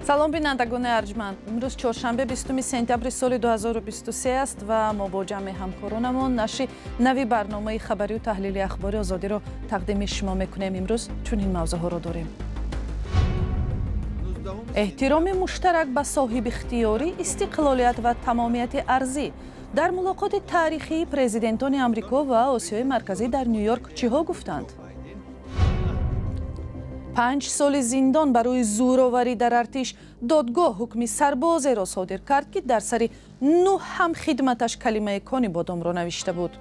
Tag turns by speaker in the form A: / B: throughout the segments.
A: Салом, бинандагони арҷманд. Имрӯз чоршанбе, 20 сентябри соли 2023 аст ва мо бо ҷамъи ҳамкоронамон нашри нави барномаи хабарию таҳлили Ахбори Озодиро тақдими шумо мекунем. Имрӯз чунин мавзӯъҳоро дорем: эҳтироми муштарак ба соҳибихтиёрӣ, истиқлолият ва тамомияти арзӣ. Дар мулоқоти таърихии президентони Амрико ва Осиёи Марказӣ дар Ню-Йорк чиҳо гуфтанд? 5 соли зиндон барои зӯроварӣ дар артиш. Додгоҳ ҳукми сарбозеро содир кард, ки дар сари нӯҳ ҳамхидматаш калимаи Конибодомро навишта буд.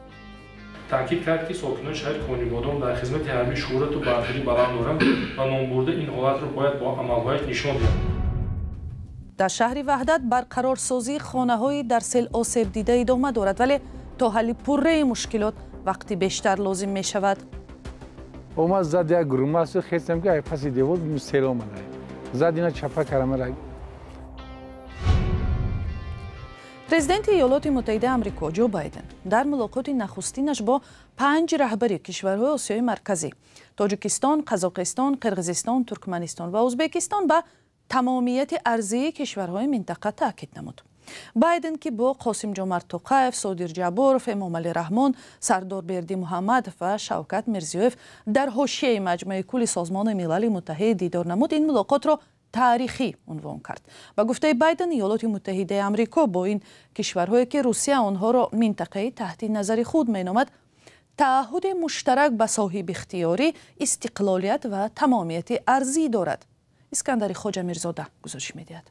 B: Таъкид кард, ки сокинони шаҳри Конибодом дар хизмати ҳарбӣ шӯҳрату бартарӣ баланд доранд ва номбурда ин ҳолатро бояд бо амалҳояш нишон диҳад.
A: Дар шаҳри Ваҳдат барқарорсозии хонаҳои дар сел осебдида идома дорад, вале то ҳалли пурраи мушкилот вақти бештар лозим мешавад.
C: Омад, зад, як гурмасу хестам, ки паси девор сел омада, зад, ина чапа карамара.
A: Президенти Иёлоти Муттаҳидаи Амрико Ҷо Байден дар мулоқоти нахустинаш бо панҷ раҳбари кишварҳои Осиёи Марказӣ: Тоҷикистон, Қазоқистон, Қирғизистон, Туркманистон ва Ӯзбекистон ба тамомияти арзии кишварҳои минтақа таъкид намуд. Байден, ки бо Қосимҷомарт Тоқаев, Содир Ҷабборов, Эмомалӣ Раҳмон, Сардор Бердимуҳаммадов ва Шавкат Мирзиёев дар ҳошияи Маҷмӯи кулли Созмони Милали Муттаҳид дидор намуд, ин мулоқотро таърихӣ унвон кард. Ба гуфтаи Байден, Иёлоти Муттаҳидаи Амрико бо ин кишварҳое, ки Русия онҳоро минтақаи таҳти назари худ меномад, таъҳуди муштарак ба соҳибихтиёрӣ, истиқлолият ва тамомияти арзӣ дорад. Искандари Хоҷамирзода гузориш медиҳад.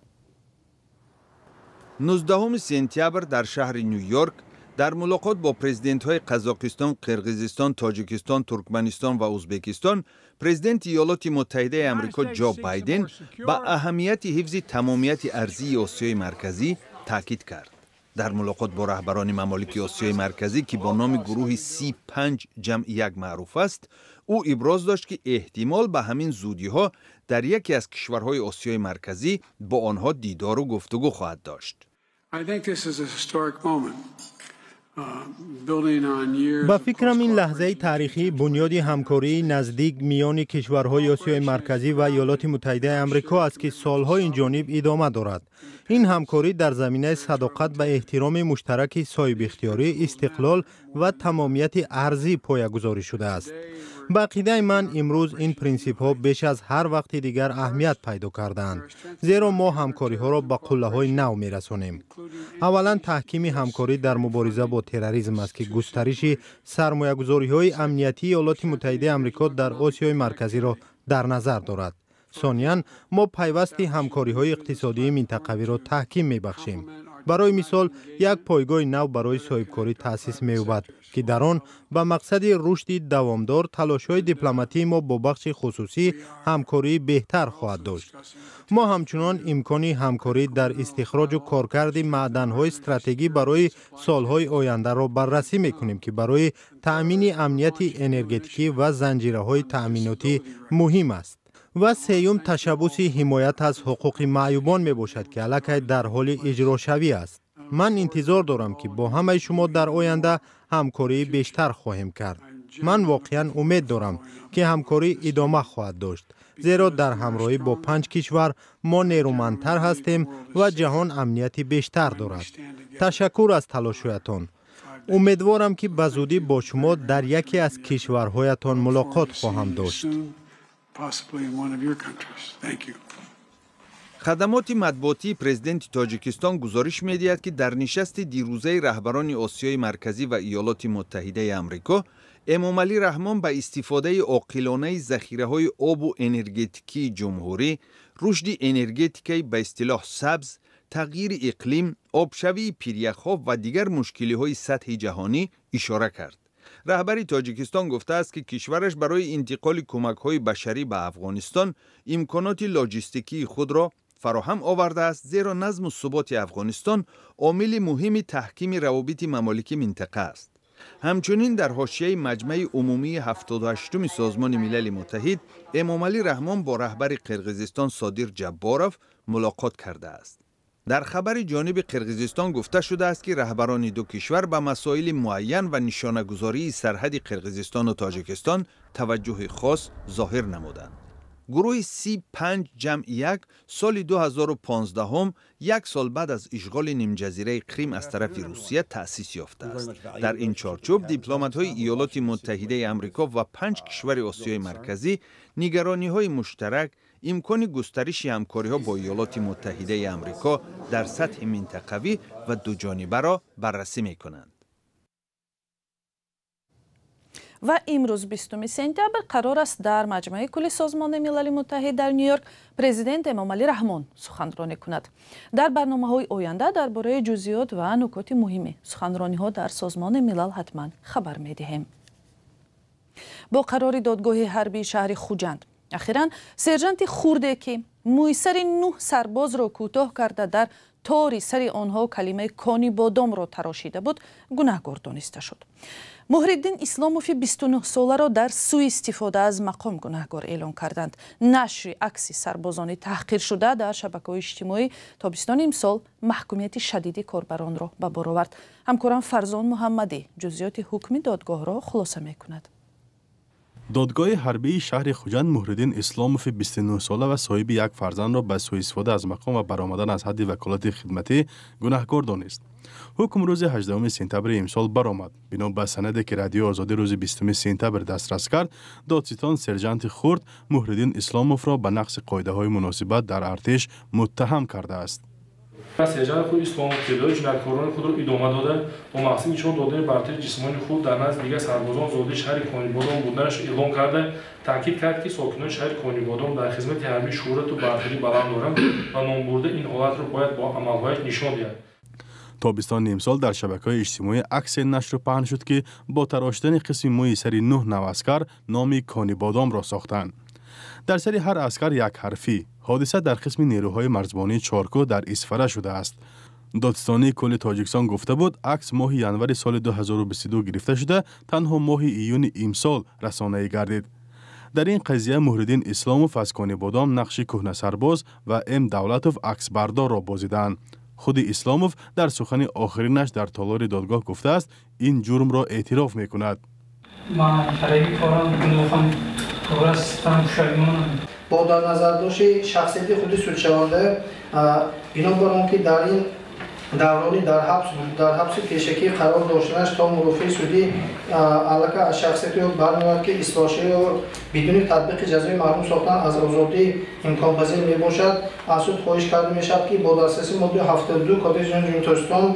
D: 19 сентябр дар шаҳри Ню-Йорк дар мулоқот бо президентҳои Қазоқистон, Қирғизистон, Тоҷикистон, Туркманистон ва Ӯзбекистон президенти Иёлоти Муттаҳидаи Амрико Ҷо Байден ба аҳамияти ҳифзи тамомияти арзии Осиёи Марказӣ таъкид кард. Дар мулоқот бо раҳбарони мамолики Осиёи Марказӣ, ки бо номи гурӯҳи Си5+1 маъруф аст, ӯ иброз дошт, ки эҳтимол ба ҳамин зудиҳо дар яке аз кишварҳои Осиёи Марказӣ бо онҳо дидору гуфтугӯ хоҳад дошт.
E: Ба фикрам, ин лаҳзаи таърихӣ бунёди ҳамкории наздик миёни кишварҳои Осиёи Марказӣ ва Иёлоти Муттаҳидаи Амрико аст, ки солҳо ин ҷониб идома дорад. Ин ҳамкорӣ дар заминаи садоқат ба эҳтироми муштараки соҳибихтиёрӣ, истиқлол ва тамомияти арзӣ поягузорӣ шудааст. Ба ақидаи ман, имрӯз ин принсипҳо беш аз ҳар вақти дигар аҳамият пайдо кардаанд, зеро мо ҳамкориҳоро ба қуллаҳои нав мерасонем. Аввалан, таҳкими ҳамкорӣ дар мубориза бо терроризм аст, ки густариши сармоягузориҳои амниятии Иёлоти Муттаҳидаи Амрико дар Осиёи Марказиро дар назар дорад. Сониян, мо пайвасти ҳамкориҳои иқтисодии минтақавиро таҳким мебахшем. Барои мисол, як пойгоҳи нав барои соҳибкорӣ таъсис меёбад, ки дар он ба мақсади рушди давомдор талошҳои дипломатии мо бо бахши хусусӣ ҳамкории беҳтар хоҳад дошт. Мо ҳамчунон имкони ҳамкорӣ дар истихроҷу коркарди маъданҳои стратегӣ барои солҳои ояндаро баррасӣ мекунем, ки барои таъмини амнияти энергетикӣ ва занҷираҳои таъминотӣ муҳим аст. Ва сеюм, ташаббуси ҳимоят аз ҳуқуқи маъюбон мебошад, ки аллакай дар ҳоли иҷрошавӣ аст. Ман интизор дорам, ки бо ҳамаи шумо дар оянда ҳамкории бештар хоҳем кард. Ман воқеан умед дорам, ки ҳамкорӣ идома хоҳад дошт, зеро дар ҳамроҳӣ бо панҷ кишвар мо нерӯмандтар ҳастем ва ҷаҳон амнияти бештар дорад. Ташаккур аз талошҳоятон. Умедворам, ки ба зудӣ бо шумо дар яке аз кишварҳоятон мулоқот хоҳам дошт.
D: Хадамоти матбуотии президенти Тоҷикистон гузориш медиҳад, ки дар нишасти дирӯзаи раҳбарони Осиёи Марказӣ ва Иёлоти Муттаҳидаи Амрико Эмомалӣ Раҳмон ба истифодаи оқилонаи захираҳои обу энергетикии ҷумҳурӣ, рушди энергетикаи ба истилоҳ сабз, тағйири иқлим, обшавии пиряхҳо ва дигар мушкилиҳои сатҳи ҷаҳонӣ ишора кард. Раҳбари Тоҷикистон гуфтааст, ки кишвараш барои интиқоли кӯмакҳои башарӣ ба Афғонистон имконоти лоҷистикии худро фароҳам овардааст, зеро назму суботи Афғонистон омили муҳими таҳкими равобити мамолики минтақа аст. Ҳамчунин дар ҳошияи Маҷмаи умумии 78-уми Созмони Милали Муттаҳид Эмомалӣ Раҳмон бо раҳбари Қирғизистон Содир Ҷабборов мулоқот кардааст. Дар хабари ҷониби Қирғизистон гуфта шудааст, ки раҳбарони ду кишвар ба масоили муайян ва нишонагузории сарҳади Қирғизистону Тоҷикистон таваҷҷӯҳи хос зоҳир намуданд. Гурӯҳи Си-5+1 соли 2015, як сол баъд аз ишғоли нимҷазираи Қрим аз тарафи Русия, таъсис ёфтааст. Дар ин чорчӯб дипломатҳои Иёлоти Муттаҳидаи Амрико ва панҷ кишвари Осиёи Марказӣ нигарониҳои муштарак, имкони густариши ҳамкориҳо бо Иёлоти Муттаҳидаи Амрико дар сатҳи минтақавӣ ва дуҷонибаро баррасӣ мекунанд.
A: Ва имрӯз, 20 сентябр, қарор аст дар Маҷмӯи кулли Созмони Милали Муттаҳид дар Нью-Йорк президент Эмомалӣ Раҳмон суханронӣ кунад. Дар барномаҳои оянда дар бораи ҷузъиёт ва нукоти муҳими суханрониҳо дар Созмони Милал ҳатман хабар медиҳем. Бо қарори додгоҳи ҳарбии шаҳри Хуҷанд, ахиран сержанти хурде, ки мӯи сари нӯҳ сарбозро кӯтоҳ карда, дар тори сари онҳо калимаи кони бодомро тарошида буд, гунаҳгор дониста шуд. Муҳриддин Исломови 29-соларо дар сӯистифода аз мақом гунаҳгор эълон карданд. Нашри акси сарбозони таҳқиршуда дар шабакаҳои иҷтимоӣ тобистони имсол маҳкумияти шадиди корбаронро ба бор овард. Ҳамкорам Фарзон Муҳаммадӣ ҷузъиёти ҳукми додгоҳро хулоса мекунад.
F: Додгоҳи ҳарбии шаҳри Хуҷанд Муҳриддин Исломови 29-сола ва соҳиби як фарзандро ба сӯистифода аз мақом ва баромадан аз ҳадди ваколати хидматӣ гунаҳкор донист. Ҳукм рӯзи 18 сентябри имсол баромад. Бино ба санаде, ки Радиои Озодӣ рӯзи 20 сентябр дастрас кард, додситон сержанти хурд Муҳриддин Исломовро ба нақзи қоидаҳои муносибат дар артиш муттаҳам кардааст.
B: Сержант худ Исломов кирдори ҷинояткорони худро идома дода, бо мақсади нишон додани бартарии ҷисмонии худ дар назди дигар сарбозон зодаи шаҳри Конибодом буданашро эълон карда, таъкид кард, ки сокинони шаҳри Конибодом дар хизмати ҳарбӣ шӯҳрату бартарии баланд доранд ва номбурда ин ҳолатро бояд бо амалҳояш нишон диҳад.
F: Тобистони имсол дар шабакаҳои иҷтимоӣ аксе нашру паҳн шуд, ки бо тарошидани қисми мӯи сари нӯҳ наваскар номи Конибодомро сохтанд. Дар сари ҳар аскар як ҳарфӣ. Ҳодиса дар қисми нерӯҳои марзбонии Чоркӯҳ дар Исфара шудааст. Додситонии кулли Тоҷикистон гуфта буд, акс моҳи январи соли 2022 гирифта шуда, танҳо моҳи июни имсол расонаӣ гардид. Дар ин қазия Муҳриддин Исломов аз Конибодом нақши кӯҳнасарбоз ва М Давлатов аксбардорро бозидаанд. Худи Исломов дар сухани охиринаш дар толори додгоҳ гуфтааст, ин ҷурмро эътироф мекунад.
G: Бо дар назардошти шахсияти худи судшаванда, бинобар он ки дар ин даврони дар ҳабси пешакӣ қарор доштанаш то мурофиаи судӣ аллакай аз шахсияти ӯ бармеояд, ки ислоҳшавии ӯ бидуни татбиқи ҷазои маҳрум сохтан аз озодӣ имконпазир мебошад, аз суд хоҳиш карда мешавад, ки бо дастраси моддаи 72 Кодекси ҷиноии Ҷумҳурии Тоҷикистон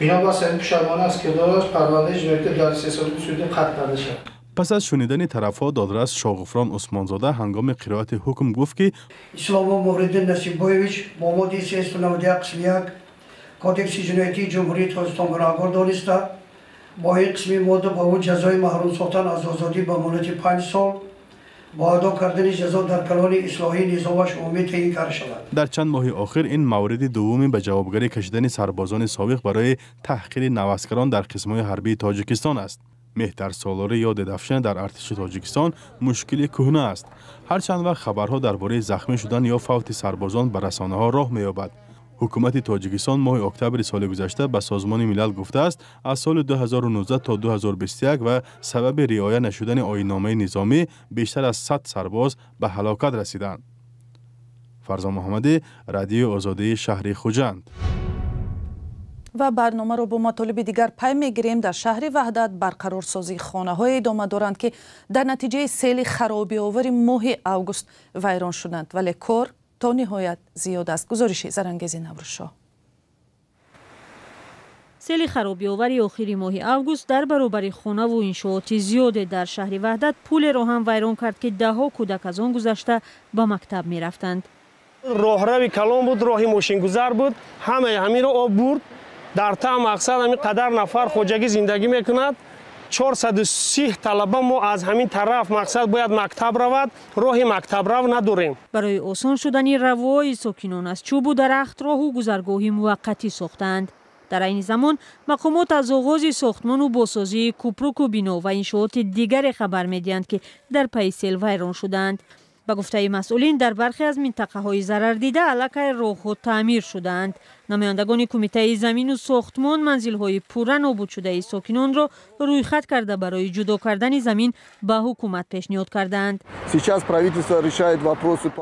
G: бинобар сабаби пушаймонӣ аз кирдораш парвандаи ҷиноятӣ дар истеҳсолоти судӣ қатъ карда шавад.
F: Пас аз шунидани тарафҳо додрас Шоғуфрон Усмонзода ҳангоми қироати ҳукм гуфт, ки
H: Исломов Муҳриддин Насиббоевич бо моддаи 391 қисми 1 Кодекси ҷиноятии Ҷумҳурии Тоҷикистон гунаҳкор дониста, бо ин қисми модда ба ӯ ҷазои маҳрум сохтан аз озодӣ ба муҳлати 5 сол бо адо кардани ҷазо дар калони ислоҳии низомаш умумӣ таъин карда шавад.
F: Дар чанд моҳи охир ин мавриди дуввуми ба ҷавобгарӣ кашидани сарбозони собиқ барои таҳқири наваскарон дар қисмҳои ҳарбии Тоҷикистон аст. Меҳтарсолорӣ ё дедовщина дар артиши Тоҷикистон мушкили кӯҳна аст. Ҳар чанд вақт хабарҳо дар бораи захмӣ шудан ё фавти сарбозон ба расонаҳо роҳ меёбад. Ҳукумати Тоҷикистон моҳи октябри соли гузашта ба Созмони Милал гуфтааст, аз соли 2019 то 2021 ва сабаби риоя нашудани оинномаи низомӣ бештар аз 100 сарбоз ба ҳалокат расиданд. Фарзон Муҳаммадӣ, Радиои Озодии, шаҳри Хуҷанд.
A: Ва барномаро бо матолиби дигар пай мегирем. Дар шаҳри Ваҳдат барқарорсозии хонаҳое идома доранд, ки дар натиҷаи сели харобиовари моҳи август вайрон шуданд, вале кор то ниҳоят зиёд аст. Гузориши Зарангези Наврӯзшоҳ.
I: Сели харобиовари охири моҳи август дар баробари хонаву иншооти зиёде дар шаҳри Ваҳдат пулеро ҳам вайрон кард, ки даҳҳо кӯдак аз он гузашта ба мактаб мерафтанд.
J: Роҳрави калон буд, роҳи мошингузар буд, ҳамаи ҳаминро об бурд. Дар та мақсад ҳамин қадар нафар хоҷагӣ зиндагӣ мекунад. 430 талаба мо аз ҳамин тараф мақсад бояд мактаб равад, роҳи мактабрав надорем.
I: Барои осон шудани равои сокинон аз чӯбу дарахт роҳу гузаргоҳи муваққатӣ сохтаанд. Дар айни замон мақомот аз оғози сохтмону босозии кӯпруку бино ва иншооти дигаре хабар медиҳанд, ки дар пайи сел вайрон шудаанд. Ба гуфтаи масъулин, дар бархе аз минтақаҳои зарардида аллакай роҳҳо таъмир шудаанд. Намояндагони кумитаи замину сохтмон манзилҳои пурра нобудшудаи сокинонро рӯйхат карда барои ҷудо кардани замин ба ҳукумат пешниҳод кардаанд.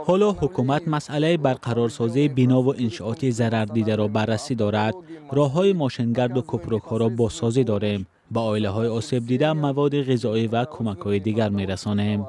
K: Ҳоло ҳукумат масъалаи барқарорсозии бинову иншооти зарардидаро баррасӣ дорад. Роҳҳои мошингарду кӯпрукҳоро бозсозӣ дорем. Ба оилаҳои осебдида маводи ғизоӣ ва кӯмакҳои дигар мерасонем.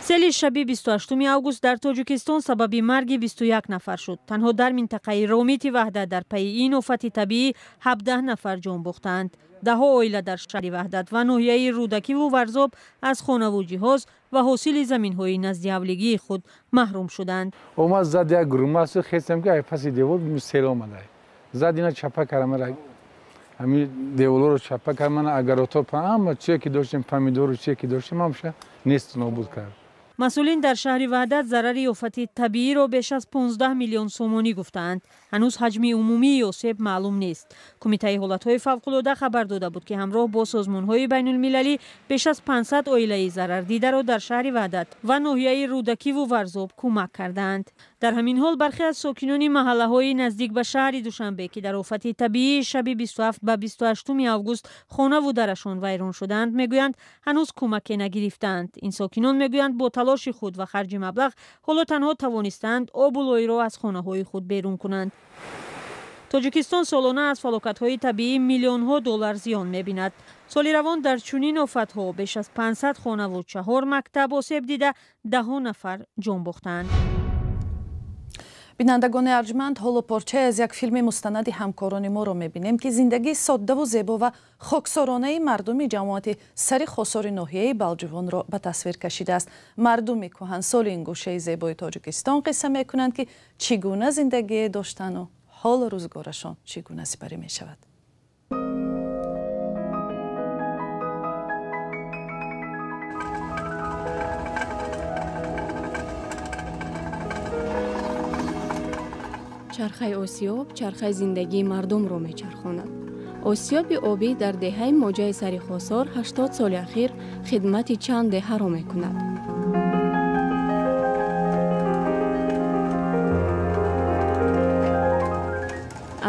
I: Сели шаби 28 август дар Тоҷикистон сабаби марги 21 нафар шуд. Танҳо дар минтақаи Ромити Ваҳдат дар пайи ин офати табиӣ 17 нафар ҷон бохтаанд. Даҳҳо оила дар шаҳри Ваҳдат ва ноҳияи Рӯдакиву Варзоб аз хонаву ҷиҳоз ва ҳосили заминҳои назди ҳавлигии худ маҳрум шуданд.
C: Омад зад як гурмасу хестам ки ай паси девор сел омада. Зад ина чапа карамара. Ҳамин деворро чапа кармана агарото ҳама чие ки доштем, помидору чие ки доштем ҳамаша нест нобуд кард.
I: Масъулин дар шаҳри Ваҳдат зарари офати табииро беш аз 15 миллион сомонӣ гуфтаанд. Ҳанӯз ҳаҷми умумии осеб маълум нест. Кумитаи ҳолатҳои фавқулода хабар дода буд, ки ҳамроҳ бо созмонҳои байнулмилалӣ беш аз 500 оилаи зарардидаро дар шаҳри Ваҳдат ва ноҳияи Рӯдакиву Варзоб кӯмак кардаанд. Дар ҳамин ҳол бархе аз сокинони маҳаллаҳои наздик ба шаҳри Душанбе, ки дар офати табиии шаби 27 ба 28 август хонаву дарашон вайрон шудаанд, мегӯянд ҳанӯз кӯмаке нагирифтаанд. Ин сокинон мегӯянд бо талоши худ ва харҷи маблағ ҳоло танҳо тавонистаанд обу лойро аз хонаҳои худ берун кунанд. Тоҷикистон солона аз фалокатҳои табиӣ миллионҳо доллар зиён мебинад. Соли равон дар чунин офатҳо беш аз 500 хонаву 4 мактаб осеб дида, даҳҳо нафар ҷон бохтаанд.
A: Бинандагони арҷманд, ҳоло порчае аз як филми мустанади ҳамкорони моро мебинем, ки зиндагии соддаву зебо ва хоксоронаи мардуми ҷамоати сари хосори ноҳияи Балҷувонро ба тасвир кашидааст. Мардуми кӯҳансоли ин гӯшаи зебои Тоҷикистон қисса мекунанд, ки чӣ гуна зиндагие доштану ҳолу рӯзгорашон чӣ гуна сипарӣ мешавад.
L: Чархаи осиёб чархаи зиндагии мардумро мечархонад. Осиёби обӣ дар деҳаи Моҷаи сари Хосор 80 соли ахир хидмати чанд деҳаро мекунад.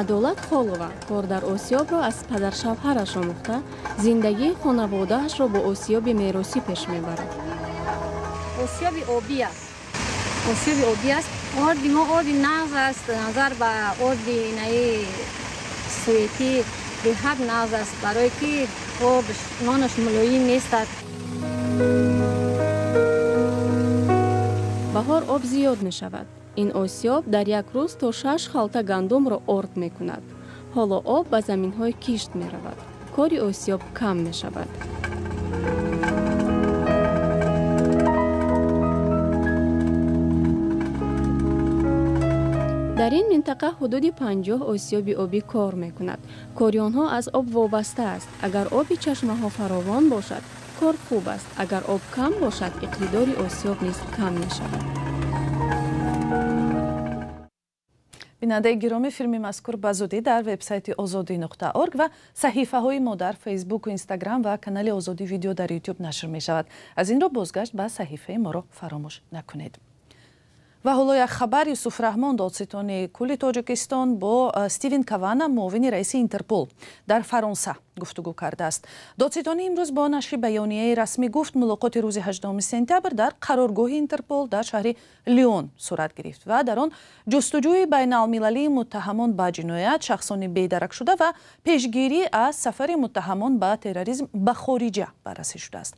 L: Адолат Холова кор дар осиёбро аз падаршавҳараш омӯхта, зиндагии хонаводаашро бо осиёби меросӣ пеш мебарад.
M: Осиёби обӣ аст. Осиёби обӣ аст. Орди мо орди нағз аст, назар ба орди инаи суетӣ беҳад нағз аст, барое ки ордш нонаш мулоим нестад.
L: Баҳор об зиёд мешавад. Ин осиёб дар як рӯз то 6 халта гандумро орд мекунад. Ҳоло об ба заминҳои кишт меравад. Кори осиёб кам мешавад. Дар ин минтақа ҳудуди 50 осиёби обӣ кор мекунад. Кори онҳо аз об вобаста аст. Агар оби чашмаҳо фаровон бошад, кор хуб аст. Агар об кам бошад, иқтидори осиёб низ кам мешавад.
A: Бинандаи гиромӣ, филми мазкур ба зудӣ дар вебсайти озодӣ.орг ва саҳифаҳои мо дар фейсбуку инстаграм ва канали Озодӣ видео дар ютуб нашр мешавад. Аз ин рӯ бозгашт ба саҳифаи моро фаромӯш накунед. Ва ҳоло як хабар. Юсуф Раҳмон, додситони кулли Тоҷикистон, бо Стивен Кавана, муовини раиси Интерпол дар Фаронса гуфтугӯ кардааст. Додситонӣ имрӯз бо нашри баёнияи расмӣ гуфт, мулоқоти рӯзи 18 сентябр дар қароргоҳи Интерпол дар шаҳри Лион сурат гирифт ва дар он ҷустуҷӯи байналмилалии муттаҳамон ба ҷиноят, шахсони бедаракшуда ва пешгирӣ аз сафари муттаҳамон ба терроризм ба хориҷа баррасӣ шудааст.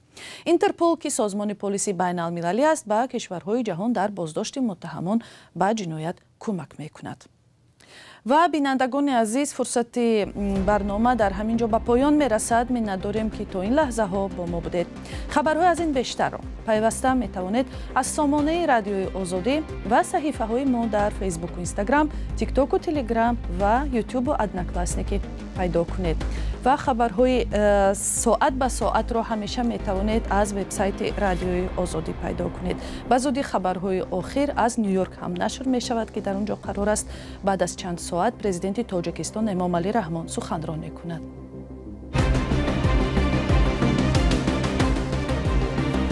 A: Интерпол, ки созмони полиси байналмилалӣ аст, ба кишварҳои ҷаҳон дар боздошти муттаҳамон ба ҷиноят кӯмак мекунад. Ва бинандагони азиз, фурсати барнома дар ҳамин ҷо ба поён мерасад. Миннатдорем, ки то ин лаҳзаҳо бо мо будед. Хабарҳои аз ин бештарро пайваста метавонед аз сомонаи Радиои Озодӣ ва саҳифаҳои мо дар фейсбуку инстаграм, тиктоку телеграм ва ютубу Одноклассники пайдо кунед. Ва хабарҳои соат ба соатро ҳамеша метавонед аз вебсайти Радиои Озодӣ пайдо кунед. Ба зудӣ хабарҳои охир аз Нью-Йорк ҳам нашр мешавад, ки дар он ҷо қарор аст баъд аз чанд соат президенти Тоҷикистон Эмомалӣ Раҳмон суханронӣ кунад.